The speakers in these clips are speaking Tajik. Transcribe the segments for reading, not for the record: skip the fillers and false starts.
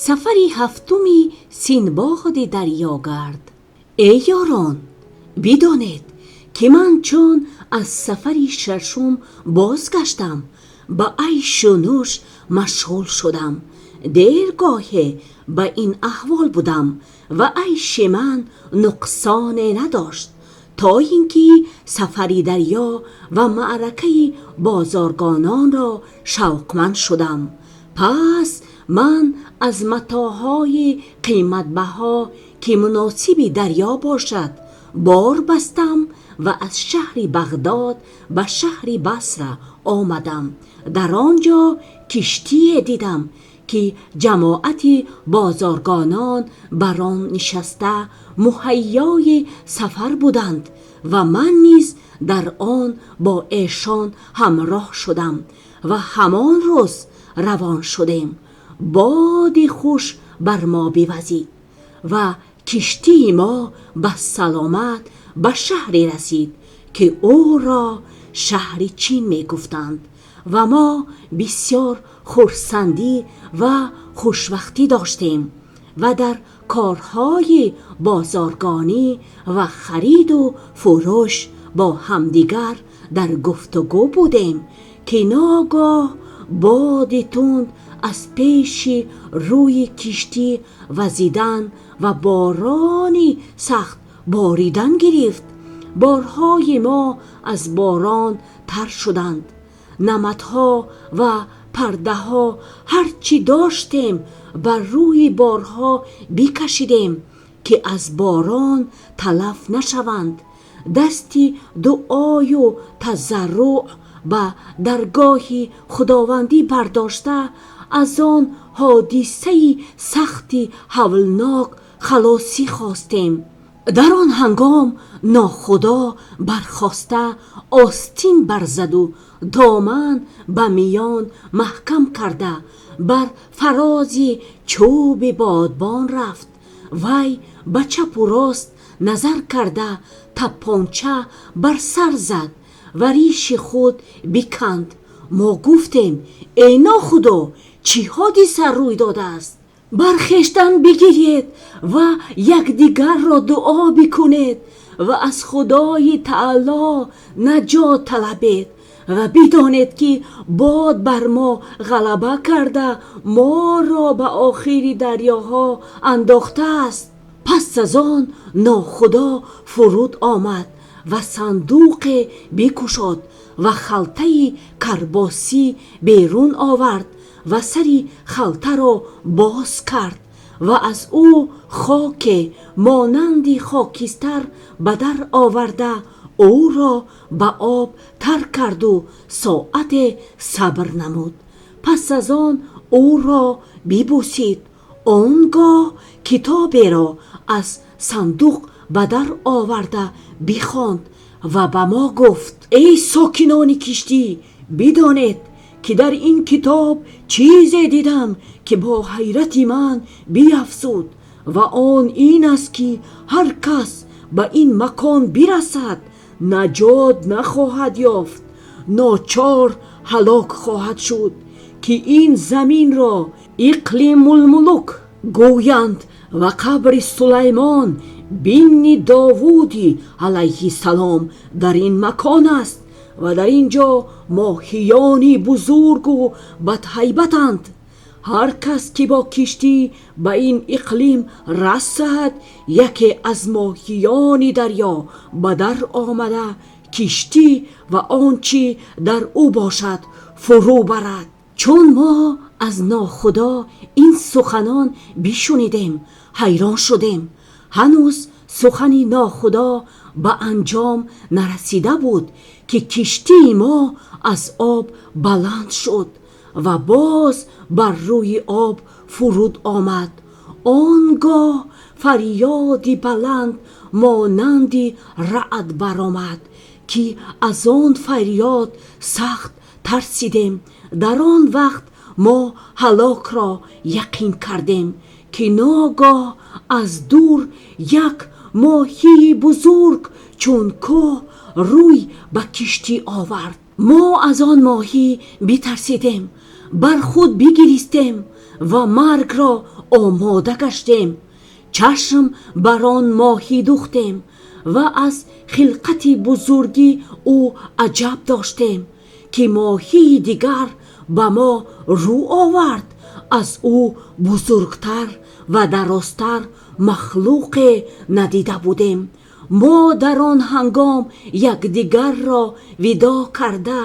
Сафари ҳафтуми Синбоди дарёгард. Эй ёрон, бидонед, ки ман чун аз сафари шашум бозгаштам, ба айшу нӯш машғул шудам. Дергоҳе ба ин аҳвол будам ва айши ман нуқсоне надошт, то инки сафари дарё ва маъракаи бозаргононро шавқманд шудам. Пас ман аз матоъҳои қиматбаҳо, ки муносиби дарё бошад, бор бастам ва аз шаҳри Бағдод ба шаҳри Басра омадам. Дар он ҷо киштӣ дидам, ки ҷамоате бозаргонон бар он нишаста муҳайёи сафар буданд ва ман низ дар он бо эшон ҳамроҳ шудам ва ҳамон рӯз равон шудем. Боди хуш бар мо мевазид ва киштии мо ба саломат ба шаҳре расид, ки онро шаҳри Чин мегуфтанд ва мо бисёр хурсандӣ ва хушбахтӣ доштем ва дар корҳои бозаргонӣ ва хариду фурӯш бо ҳамдигар дар гуфтугӯ будем, ки ногоҳ боди тунд аз пеши рӯи киштӣ вазидан ва борони сахт боридан гирифт. Борҳои мо аз борон тар шуданд. Намадҳо ва пардаҳо ҳар чи доштем бар рӯи борҳо кашидем, ки аз борон талаф нашаванд. Дасти дуо ва тазарруъ ба даргоҳи Худовандӣ бардошта, аз он ҳодисаи сахти ҳавлнок халосӣ хостем. Дар он ҳангом нохудо бархоста остин барзад ва доман ба миён маҳкам карда бар фарози чӯби бодбон рафт. Вай ба чап ва рост назар карда тапонча бар сар зад ва реши худ биканд. Мо гуфтем: «Эй нохудо, чӣ ҳодиса рӯй додааст? Бар хештан бигиред ва якдигарро дуо бикунед ва аз Худои таъоло наҷот талабед ва бидонед, ки бод бар мо ғалаба карда моро ба охири дарёҳо андохтааст.» Пас аз он нохудо фуруд омад ва сандуқе бикушод ва халтаи карбосӣ берун овард ва сари халтаро боз кард ва аз ӯ хоке монанди хокистар ба дар оварда ӯро ба об тар кард ва соате сабр намуд. Пас аз он ӯро бибӯсид. Он гоҳ китоберо аз сандуқ ба дар оварда бихонд ва ба мо гуфт: «Эй сокинони киштӣ, бидонед, ки дар ин китоб чизе дидам, ки бо ҳайрати ман биафзуд ва он ин аст, ки ҳар кас ба ин макон бирасад, наҷот нахоҳад ёфт, ночор ҳалок хоҳад шуд, ки ин заминро Иқлимулмулук гӯянд ва қабри Сулаймон ибни Довуд алайҳиссалом дар ин макон аст ва дар инҷо моҳиёни бузург ва бадҳайбатанд. Ҳар кас ки бо киштӣ ба ин иқлим расад, яке аз моҳиёни дарё ба дар омада киштӣ ва он чи дар ӯ бошад фурӯ барад.» Чун мо аз нохудо ин суханон бишнидем, ҳайрон шудем. Ҳанӯз сухани нохудо ба анҷом нарасида буд, ки киштии мо аз об баланд шуд ва боз бар рӯи об фуруд омад. Он гоҳ фарёде баланд монанди раъд баромад, ки аз он фарёд сахт тарсидем. Дар он вақт мо ҳалокро яқин кардем, ки ногоҳ аз дур як моҳии бузург чун кӯҳ рӯй ба киштӣ овард. Мо аз он моҳӣ битарсидем, бар худ бигиристем ва маргро омода гаштем. Чашм бар он моҳӣ духтем ва аз хилқати бузурги ӯ аҷаб доштем, ки моҳии дигар ба мо рӯ овард. Аз ӯ бузургтар ва дарозтар махлуқе надида будем. Мо дар он ҳангом якдигарро видоъ карда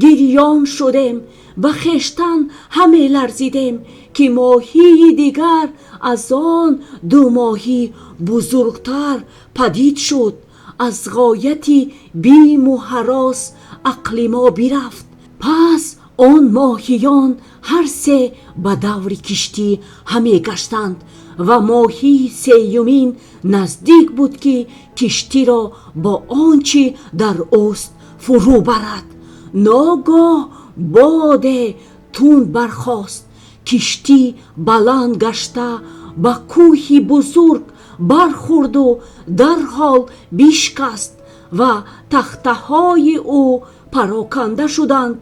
гирён шудем. Ба хештан ҳама ларзидем, ки моҳии дигар аз он ду моҳӣ бузургтар падид шуд. Аз ғояти бим ва ҳарос ақли мо бирафт. Пас он моҳиён ҳар се ба дури киштӣ ҳама гаштанд ва моҳии сеюмин наздик буд, ки киштиро бо он чи дар ӯст фуру барад. Ногоҳ боди тунд бархост. Киштӣ баланд гашта ба кӯҳи бузург бархӯрд ва дар ҳол бишкаст ва тахтаҳои ӯ пароканда шуданд.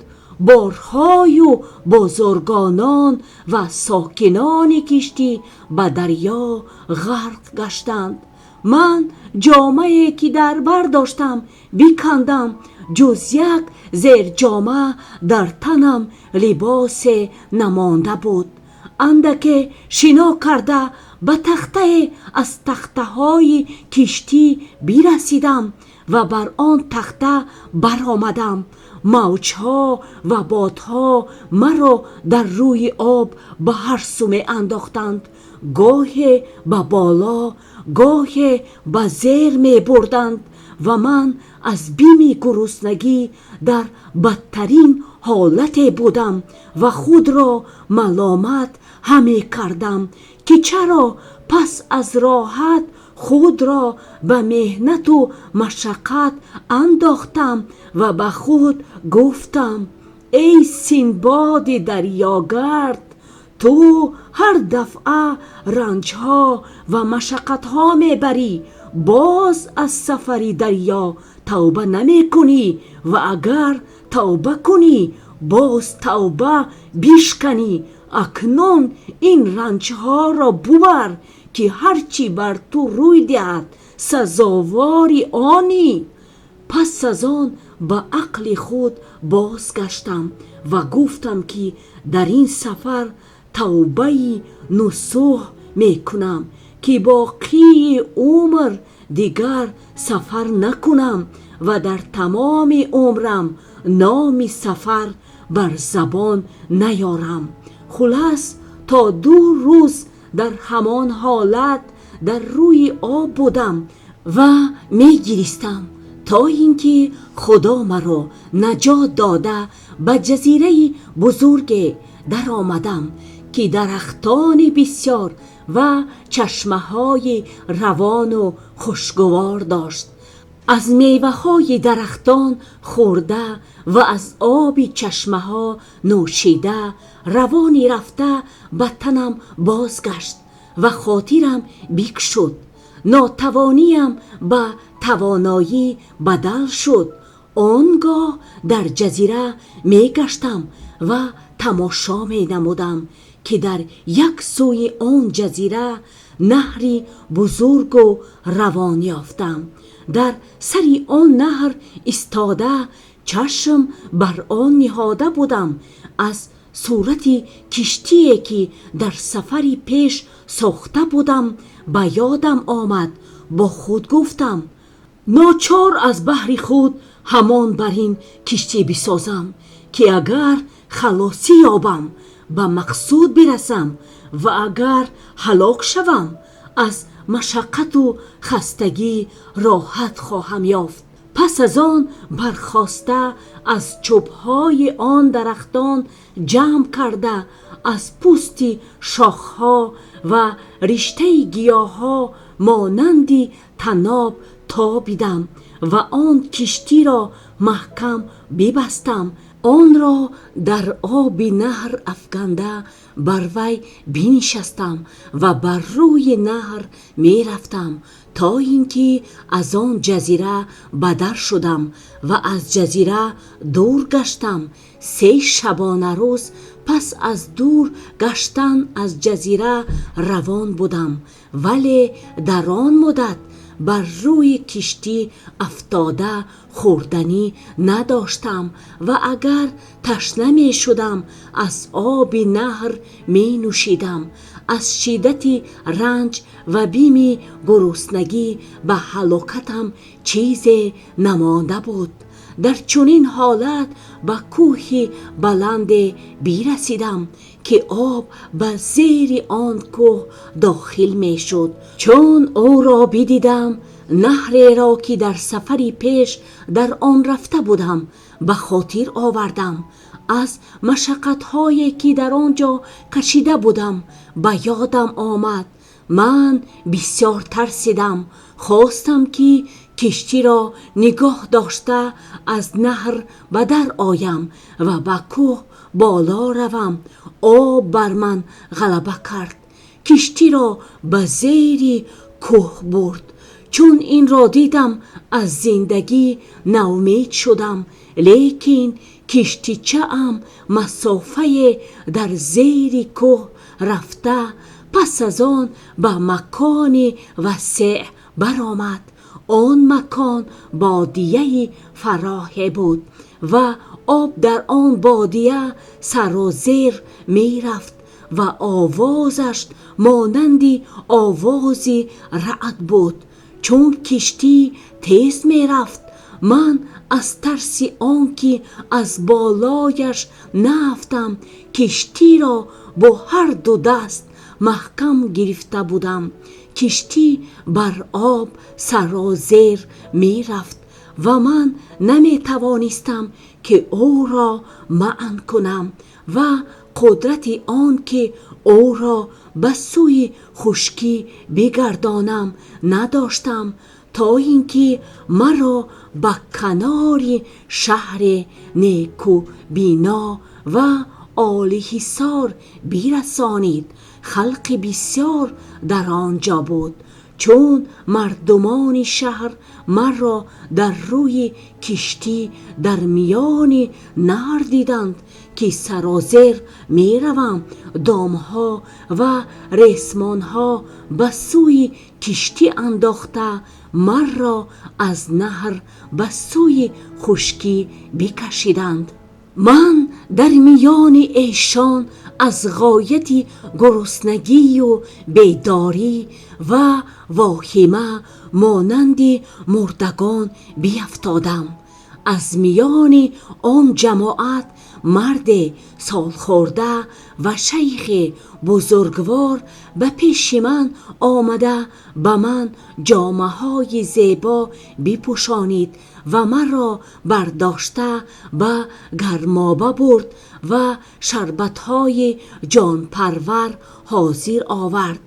Борҳо ва бозаргонон ва сокинони киштӣ ба дарё ғарқ гаштанд. Ман ҷомае ки дар бар доштам бикандам, ҷуз як зерҷома дар танам либосе намонда буд. Андаке шино карда ба тахтае аз тахтаҳои киштӣ расидам ва бар он тахта барамадам. Мавҷҳо ва бодҳо маро дар рӯи об ба ҳар су меандохтанд. Гоҳе ба боло, гоҳе ба зер мебурданд ва ман аз бими гуруснагӣ дар бадтарин ҳолате будам ва худро маломат ҳамекардам, ки чаро пас аз роҳат худро ба меҳнат ва машаққат андохтам ва ба худ гуфтам: эй Синбоди дарёгард, ту ҳар дафъа ранҷҳо ва машаққатҳо мебарӣ, боз аз сафари дарё тавба намекунӣ ва агар тавба кунӣ боз тавба бишканӣ. Акнун ин ранҷҳоро бибар, ки ҳарчи бар ту рӯй диҳад сазовори онӣ. Пас аз он ба ақли худ бозгаштам ва гуфтам, ки дар ин сафар тавбаи насӯҳ мекунам, ки боқии умр дигар сафар накунам ва дар тамоми умрам номи сафар бар забон наёрам. Хулоса то ду рӯз дар ҳамон ҳолат дар рӯи об будам ва мегиристам, то инки Худо маро наҷот дода ба ҷазираи бузурге даромадам, ки дарахтони бисёр ва чашмаҳои равон ва хушгувор дошт. Аз мевааҳои дарахтон хӯрда ва аз оби чашмаҳо нӯшида, равонӣ рафта ба танам бозгашт ва хотирам бек шуд. Нотавониям ба тавоноӣ бадал шуд. Он гоҳ дар ҷазира мегаштам ва тамошо менамудам, ки дар як сӯи он ҷазира наҳри бузург ва равон ёфтам. Дар сари он наҳр истода, чашм бар он ниҳода будам. Аз сурати киштие ки дар сафари пеш сохта будам ба ёдам омад. Бо худ гуфтам: ночор аз баҳри худ ҳамон бар ин киштӣ бисозам, ки агар халосӣ ёбам ба мақсуд бирасам ва агар ҳалок шавам аз машаққат ва хастагӣ роҳат хоҳам ёфт. Пас аз он бархоста аз чӯбҳои он дарахтон ҷамъ карда, аз пӯсти шохҳо ва риштаи гиёҳҳо монанди таноб тобидам ва он киштиро маҳкам бибастам. Онро дар оби наҳр афканда бар вай нишастам ва бар рӯи наҳр мерафтам, то инки аз он ҷазира бадар шудам ва аз ҷазира дур гаштам. Се шабонарӯз Пас аз дур гаштан аз ҷазира равон будам, вале дар он муддат бар рӯи киштӣ афтода хӯрданӣ надоштам ва агар ташна мешудам, аз оби наҳр менӯшидам. Аз шиддати ранҷ ва бими гуруснагӣ ба ҳалокатам чизе намонда буд. Дар чунин ҳолат ба кӯҳи баланде расидам, ки об ба зери он кӯҳ дохил мешуд. Чун ӯро дидам, наҳреро, ки дар сафари пеш дар он рафта будам, ба хотир овардам. Аз машаққатҳое ки дар он ҷо кашида будам ба ёдам омад. Ман бисёр тарсидам. Хостам ки киштиро нигоҳ дошта аз наҳр ба дар оям ва ба кӯҳ боло равам. Об бар ман ғалаба кард. Киштиро ба зери кӯҳ бурд. Чун инро дидам, аз зиндагӣ ноумед шудам. Лекин киштичаам масофае дар зери кӯҳ рафта, пас аз он ба макони васеъ баромад. Он макон бодияи фарохе буд ва об дар он бодия сарозер мерафт ва овозаш монанди овози раъд буд. Чун киштӣ тез мерафт, ман аз тарси он ки аз болояш наафтам, киштиро бо ҳар ду даст маҳкам гирифта будам. Киштӣ бар об сарозер мерафт ва ман наметавонистам ки ӯро манъ кунам ва қудрати он ки ӯро ба сӯи хушкӣ бигардонам надоштам, то инки маро ба канори шаҳри некӯбино ва олӣ ҳисор расонид. Халқи бисёр дар он ҷо буд. Чун мардумони шаҳр маро дар рӯи киштӣ дар миёни наҳр диданд, ки сарозер меравам, домҳо ва ресмонҳо ба сӯи киштӣ андохта маро аз наҳр ба сӯи хушкӣ кашиданд. Ман дар миёни эшон аз ғояти гуруснагӣ ва бедорӣ ва воҳима монанди мурдагон афтодам. Аз миёни он ҷамоат марде солхӯрда ва шайхи бузургвор ба пеши ман омада, ба ман ҷомаҳои зебо бипӯшонид ва маро бардошта ба гармоба бурд ва шарбатҳои ҷонпарвар ҳозир овард.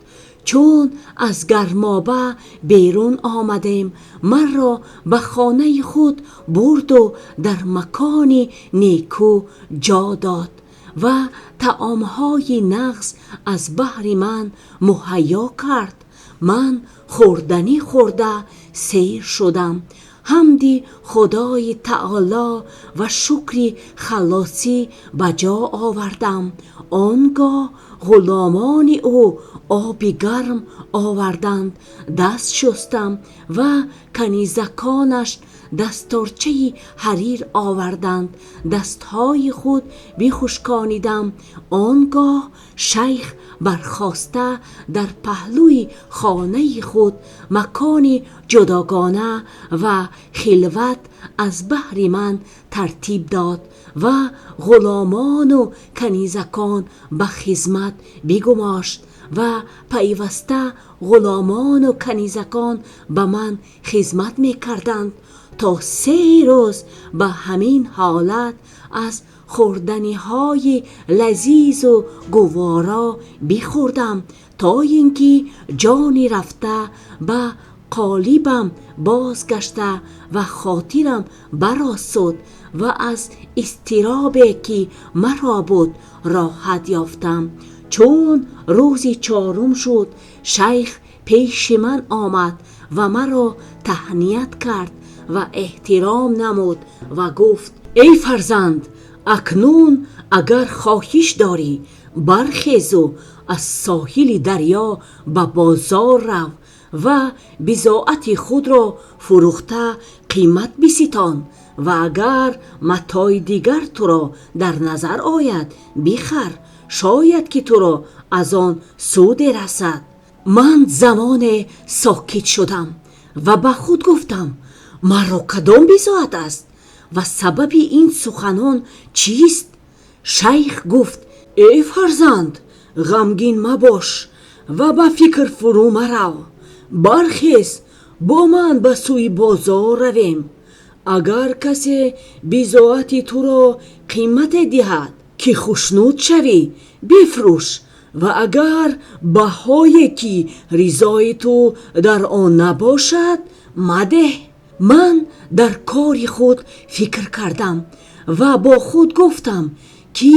Чун аз гармоба берун омадем, маро ба хонаи худ бурд ва дар макони нику ҷо дод ва таомҳои нағз аз баҳри ман муҳайё кард. Ман хӯрданӣ хӯрда сер шудам. Ҳамди Худои таъоло ва шукри халосӣ ба ҷо овардам. Он гоҳ ғуломони ӯ оби гарм оварданд, даст шустам ва канизаконаш дасторчаи ҳарир оварданд, дастҳои худ бихушконидам. Он гоҳ шайх бархоста дар паҳлӯи хонаи худ макони ҷудогона ва халват аз баҳри ман тартиб дод ва ғуломон ва канизакон ба хидмат бигумошт ва пайваста ғуломон ва канизакон ба ман хидмат мекарданд. То се рӯз ба ҳамин ҳолат аз хӯрданиҳои лазиз ва гувора бихӯрдам, то инки ҷони рафта ба қолабам бозгашта ва хотирам барошуд ва аз изтиробе ки маро буд роҳат ёфтам. Чун рӯзи чаҳорум шуд, шайх пеши ман омад ва маро таҳният кард ва эҳтиром намуд ва гуфт: «Эй фарзанд! Акнун агар хоҳиш дорӣ, бархезу аз соҳили дарё ба бозор рав ва бизоати худро фурӯхта қимат биситон ва агар матои дигар туро дар назар ояд, бихар, шояд ки туро аз он суде расад. Ман замоне сокит шудам ва ба худ гуфтам: маро кадом бизоат аст ва сабаби ин суханон чист? Шайх гуфт: эй фарзанд, ғамгин мабош ва ба фикр фурӯ марав. Бархез, бо ман ба сӯи бозор равем. Агар касе бизоати туро қимате диҳад, ки хушнуд шавӣ, бифурӯш ва агар баҳое ки ризои ту дар он набошад, мадеҳ. Ман дар кори худ фикр кардам ва бо худ гуфтам, ки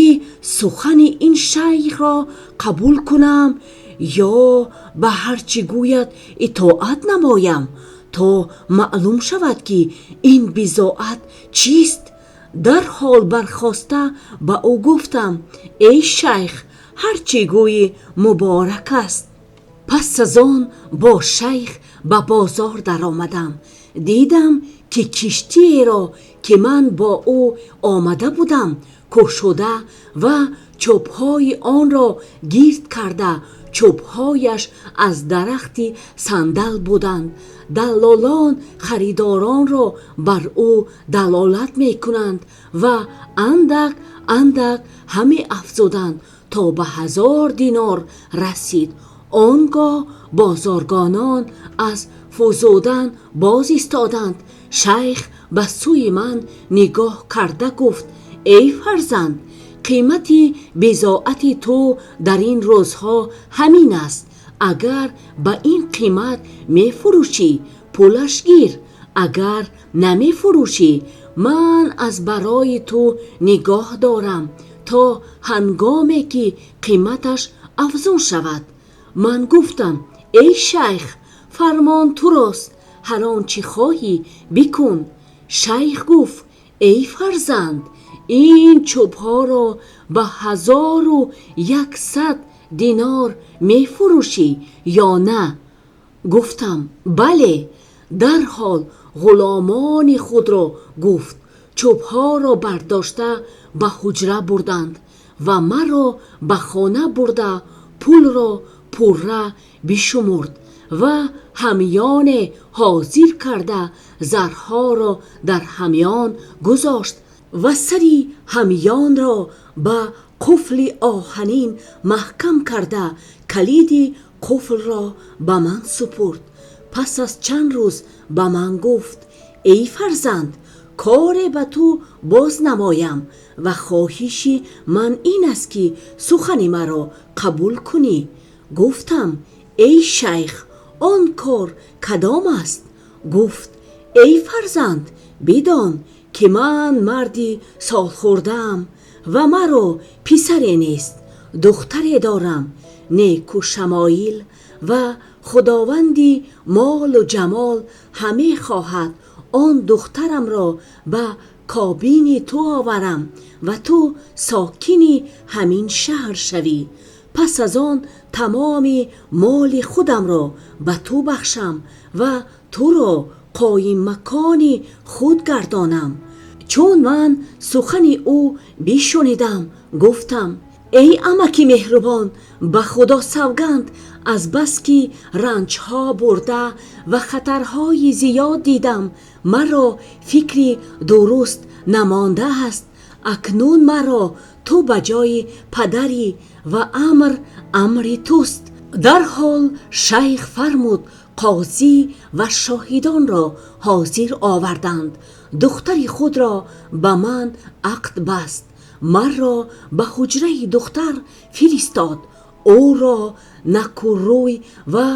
сухани ин шайхро қабул кунам ё ба ҳар чи гӯяд итоат намоям, то маълум шавад, ки ин бизоат чист. Дар ҳол бархоста ба ӯ гуфтам: эй шайх, ҳар чи гӯӣ муборак аст. Пас аз он бо шайх ба бозор даромадам. Дидам, ки киштиеро ки ман бо ӯ омада будам, кушода ва чӯбҳои онро гирд карда, чӯбҳояш аз дарахти сандал буданд. Даллолон харидоронро бар ӯ далолат мекунанд ва андак андак ҳаме афзуданд то ба 1000 динор расид. Он гоҳ бозоргонон аз фузудан боз истоданд. Шайх ба сӯи ман нигоҳ карда гуфт: эй фарзанд, қимати бизоати ту дар ин рӯзҳо ҳамин аст. Агар ба ин қимат мефурӯшӣ, пулаш гир, агар намефурӯшӣ, ман аз барои ту нигоҳ дорам то ҳангоме ки қиматаш афзун шавад. Ман гуфтам: эй шайх, фармон турост, ҳар он чи хоҳӣ бикун. Шайх гуфт: эй фарзанд, ин чӯбҳоро ба 1100 динор мефурӯшӣ ё на? Гуфтам: бале. Дар ҳол ғуломони худро гуфт, чӯбҳоро бардошта ба ҳуҷра бурданд ва маро ба хона бурда пулро пурра бишумурд ва ҳамёне ҳозир карда зарҳоро дар ҳамён гузошт ва сари ҳамёнро ба қуфли оҳанин маҳкам карда калиди қуфлро ба ман супурд. Пас аз чанд рӯз ба ман гуфт: эй фарзанд, коре ба ту боз намоям ва хоҳиши ман ин аст, ки сухани маро қабул кунӣ. Гуфтам: эй шайх, он кор кадом аст? Гуфт: эй фарзанд, бидон ки ман марди солхӯрдаам ва маро писаре нест. Духтаре дорам неку шамоил ва худованди молу ҷамол ҳаме хоҳад он духтарамро ба кобини ту оварам ва ту сокини ҳамин шаҳр шавӣ. Пас аз он тамоми моли худамро ба ту бахшам ва туро қоиммакони худ гардонам. Чун ман сухани ӯ бишунидам, гуфтам: эй амаки меҳрубон, ба Худо савганд, аз бас ки ранҷҳо бурда ва хатарҳои зиёд дидам, маро фикри дуруст намондааст. Акнун маро ту ба ҷои падарӣ ва амр амри туст. Дар ҳол шайх фармуд, қозӣ ва шоҳидонро ҳозир оварданд. Духтари худро ба ман ақд баст, маро ба ҳуҷраи духтар фиристод. Ӯро накӯрӯй ва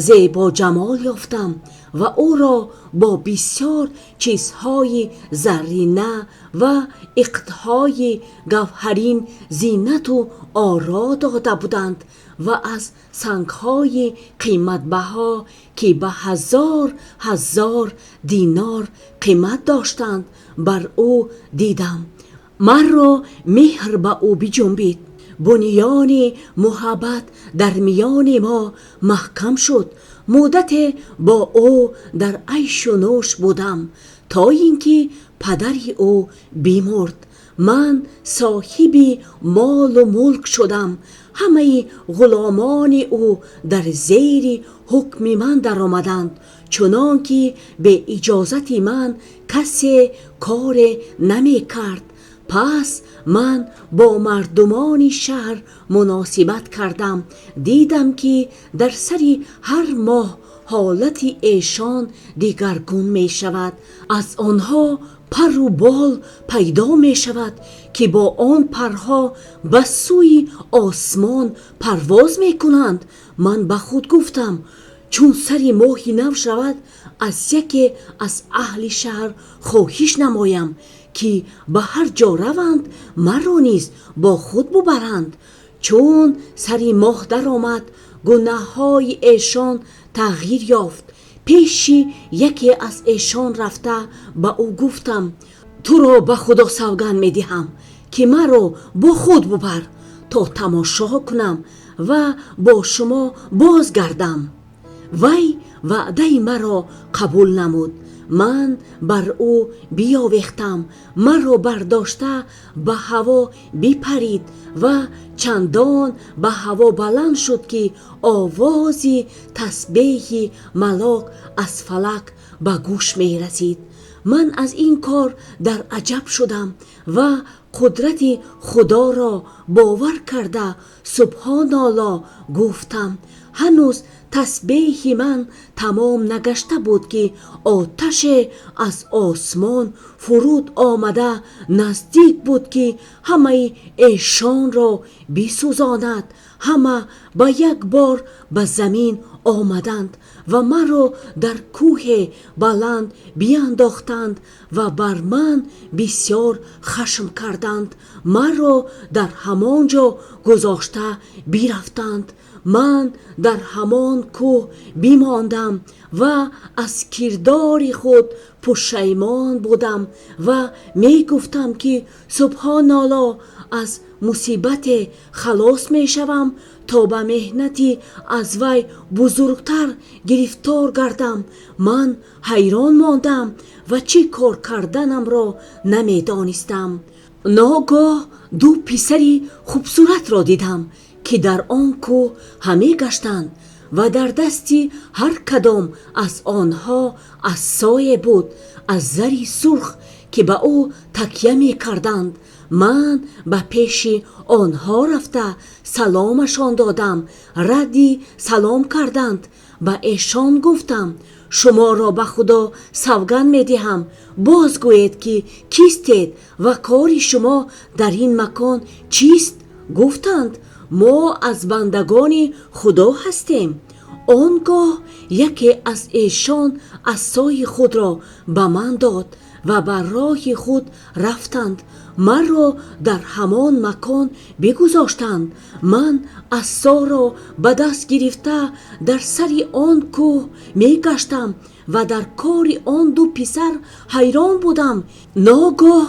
зебоҷамол ёфтам ва ӯро бо бисёр чизҳои заррина ва иқдҳои гавҳарин зинату оро дода буданд ва аз сангҳои қиматбаҳо, ки ба ҳазор ҳазор динор қимат доштанд, бар ӯ дидам. Маро меҳр ба ӯ биҷунбид. Бунёни муҳаббат дар миёни мо маҳкам шуд. Муддате бо ӯ дар айшу нӯш будам, то инки падари ӯ бимурд. Ман соҳиби мол-у мулк шудам. Ҳама ғуломони ӯ дар зери ҳукми ман даромаданд, чунон ки бе иҷозати ман касе коре намекард. Пас ман бо мардумони шаҳр муносибат кардам. Дидам ки дар сари ҳар моҳ ҳолати эшон дигаргун мешавад. Аз онҳо пару бол пайдо мешавад, ки бо он парҳо ба сӯи осмон парвоз мекунанд. Ман ба худ гуфтам, чун сари моҳи нав шавад, аз яке аз аҳли шаҳр хоҳиш намоям, ки ба ҳар ҷо раванд маро низ бо худ бибаранд. Чун сари моҳ даромад, гунаҳои эшон тағйир ёфт. Пеши яке аз эшон рафта ба ӯ гуфтам: туро ба Худо савганд медиҳам, ки маро бо худ бибар то тамошо кунам ва бо шумо бозгардам. Вай ваъдаи маро қабул намуд. Ман бар ӯ биёвехтам. Маро бардошта ба ҳаво бипарид ва чандон ба ҳаво баланд шуд, ки овози тасбеҳи малак аз фалак ба гӯш мерасид. Ман аз ин кор дар аҷаб шудам ва қудрати Худоро бовар карда Субҳоналлоҳ гуфтам. Ҳанӯз тасбеҳи ман тамом нагашта буд, ки оташе аз осмон фуруд омада наздик буд, ки ҳамаи эшонро бисӯзонад. Ҳама ба як бор ба замин омаданд ва маро дар кӯҳи баланд биандохтанд ва бар ман бисёр хашм карданд. Маро дар ҳамон ҷо гузошта бирафтанд. Ман дар ҳамон кӯҳ бимондам ва аз кирдори худ пушаймон будам ва мегуфтам, ки Субҳоналлоҳ, аз мусибате халос мешавам то ба меҳнате аз вай бузургтар гирифтор гардам. Ман ҳайрон мондам ва чӣ кор карданамро намедонистам. Ногоҳ ду писари хубсуратро дидам, ки дар он кӯҳ ҳамегаштанд ва дар дасти ҳар кадом аз онҳо асое буд аз зари сурх, ки ба ӯ такя мекарданд. Ман ба пеши онҳо рафта саломашон додам. Радди салом карданд. Ба эшон гуфтам: шуморо ба Худо савганд медиҳам, бозгӯед ки кистед ва кори шумо дар ин макон чист? Гуфтанд: мо аз бандагони Худо ҳастем. Он гоҳ яке аз эшон асои худро ба ман дод ва ба роҳи худ рафтанд. Маро дар ҳамон макон бигузоштанд. Ман асоро ба даст гирифта дар сари он кӯҳ мегаштам ва дар кори он ду писар ҳайрон будам. Ногоҳ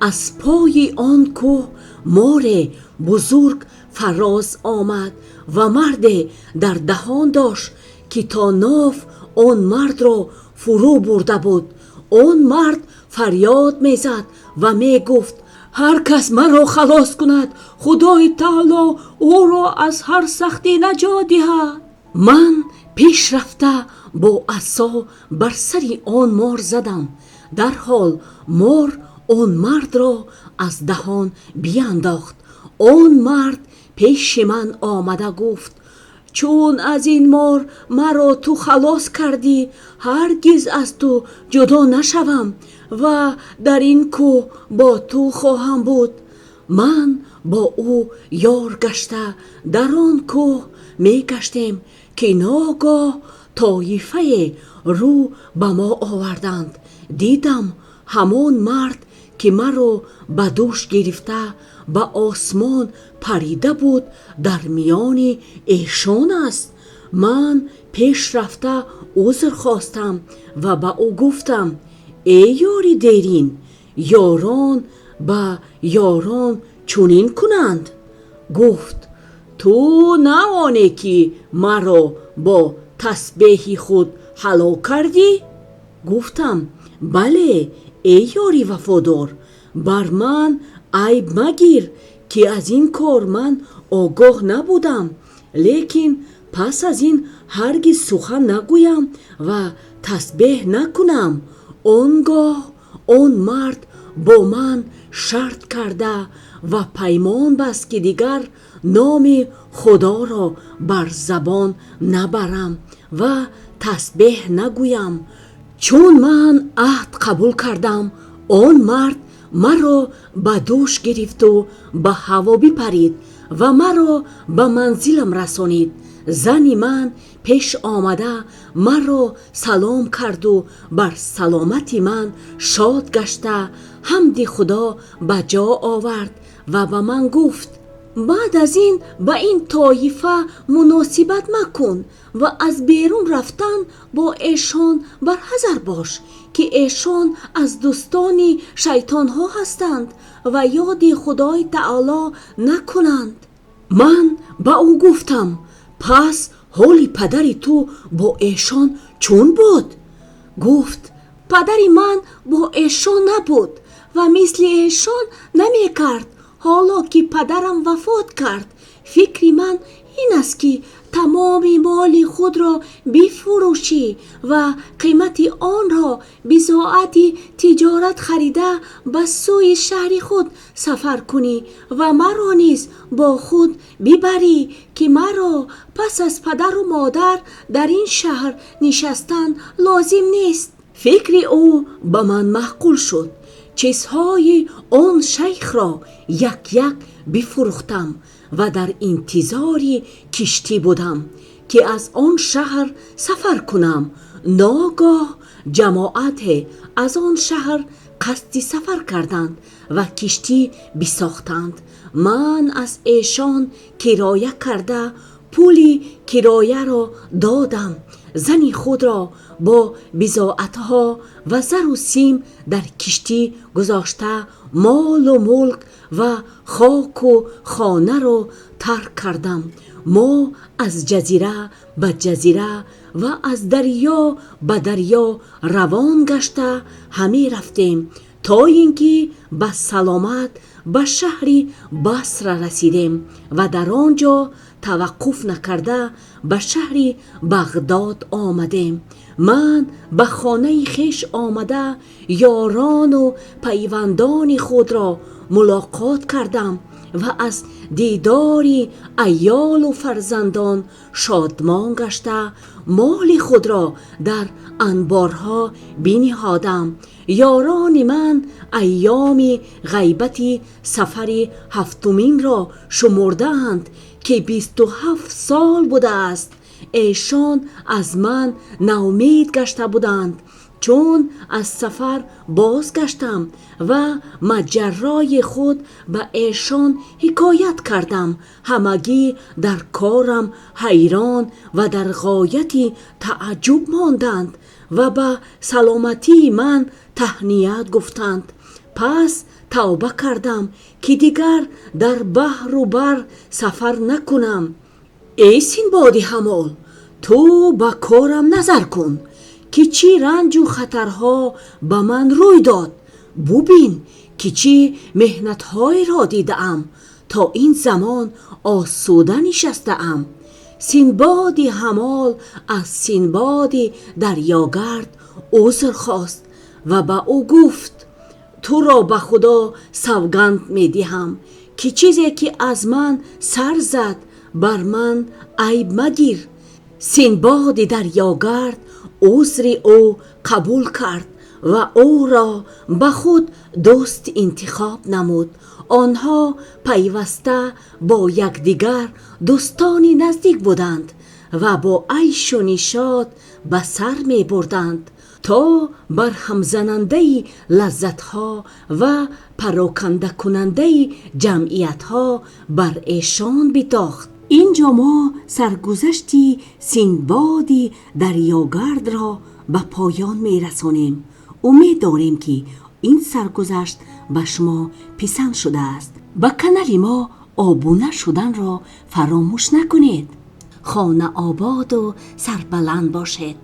аз пои он кӯҳ море бузург фароз омад ва марде дар даҳон дошт, ки то ноф он мардро фурӯ бурда буд. Он мард фарёд мезад ва мегуфт: ҳар кас маро халос кунад, Худои таоло ӯро аз ҳар сахтӣ наҷот диҳад. Ман пеш рафта бо асо бар сари он мор задам. Дар ҳол мор он мардро аз даҳон биандохт. Он мард пеши ман омада гуфт: чун аз ин мор маро ту халос кардӣ, ҳаргиз аз ту ҷудо нашавам ва дар ин кӯҳ бо ту хоҳам буд. Ман бо ӯ ёр гашта дар он кӯҳ мегаштем, ки ногоҳ тоифае рӯ ба мо оварданд. Дидам ҳамон мард, ки маро ба дӯш гирифта ба осмон парида буд, дар миёни эшон аст. Ман пеш рафта узр хостам ва ба ӯ гуфтам: эй ёри дерин, ёрон ба ёрон чунин кунанд? Гуфт: Ту на онӣ ки маро бо тасбеҳи худ ҳалок кардӣ? Гуфтам: Бале, эй ёри вафодор, бар ман айб магир, ки аз ин кор ман огоҳ набудам. Лекин пас аз ин ҳаргиз сухан нагӯям ва тасбеҳ накунам. Он гоҳ он мард бо ман шарт карда ва паймон баст, ки дигар номи Худоро бар забон набарам ва тасбеҳ нагӯям. Чун ман аҳд қабул кардам, он мард маро ба дӯш гирифт ва ба ҳаво бипарид ва маро ба манзилам расонид. Зани ман пеш омада маро салом кард ва бар саломатии ман шод гашта, ҳамди Худо ба ҷо овард ва ба ман гуфт: Баъд аз ин ба ин тоифа муносибат макун ва аз берун рафтан бо эшон барҳазар бош, ки эшон аз дӯстони шайтонҳо ҳастанд ва ёди Худои таъоло накунанд. Ман ба ӯ гуфтам: Пас ҳоли падари ту бо эшон чун буд? Гуфт: Падари ман бо эшон набуд ва мисли эшон намекард. Ҳоло ки падарам вафот кард, фикри ман ин аст, ки тамоми моли худро бифурӯшӣ ва қимати онро бизоати тиҷорат харида, ба сӯи шаҳри худ сафар кунӣ ва маро низ бо худ бибарӣ, ки маро пас аз падару модар дар ин шаҳр нишастан лозим нест. Фикри ӯ ба ман маъқул шуд. Чизҳои он шайхро яке яке бифурӯхтам ва дар интизори киштӣ будам, ки аз он шаҳр сафар кунам. Ногоҳ ҷамоате аз он шаҳр қасди сафар карданд ва киштӣ бисохтанд. Ман аз эшон кироя карда, пули кирояро додам. Зани худро бо бизоатҳо ва зару сим дар киштӣ гузошта, молу мулк ва хоку хонаро тарк кардам. Мо аз ҷазира ба ҷазира ва аз дарё ба дарё равон гашта ҳаме рафтем, то инки ба саломат ба шаҳри Басра расидем ва дар он ҷо таваққуф накарда ба шаҳри Бағдод омадем. Ман ба хонаи хеш омада, ёрон ва пайвандони худро мулоқот кардам ва аз дидори аёл ва фарзандон шодмон гашта, моли худро дар анборҳо бениҳодам. Ёрони ман айёми ғайбати сафари ҳафтуминро шумурдаанд, ки 27 сол будааст. Эшон аз ман ноумед гашта буданд. Чун аз сафар бозгаштам ва моҷарои худро ба эшон ҳикоят кардам, ҳамагӣ дар корам ҳайрон ва дар ғояти таъаҷҷуб монданд ва ба саломатии ман таҳният гуфтанд. Пас тавба кардам, ки дигар дар баҳру бар сафар накунам. Эй Синбоди ҳаммол, ту ба корам назар кун, ки чӣ ранҷу хатарҳо ба ман рӯй дод. Бубин, ки чӣ меҳнатҳоеро дидаам, то ин замон осуда нишастаам. Синбоди ҳаммол аз Синбоди дарёгард узр хост ва ба ӯ гуфт: Туро ба Худо савганд медиҳам, ки чизе ки аз ман сар зад бар ман айб магир. Синбоди дарёгард узри ӯ қабул кард ва ӯро ба худ дӯст интихоб намуд. Онҳо пайваста бо якдигар дӯстони наздик буданд ва бо айшу нишот ба сар мебурданд, то барҳамзанандаи лаззатҳо ва пароканда-кунандаи ҷамъиятҳо бар эшон битохт. Инҷо мо саргузашти Синбоди дарёгардро ба поён мерасонем. Умед дорем, ки Ин саргузашт ба шумо писанд шудааст, ба канали мо обуна шуданро фаромӯш накунед. Хона ободу сарбаланд бошед.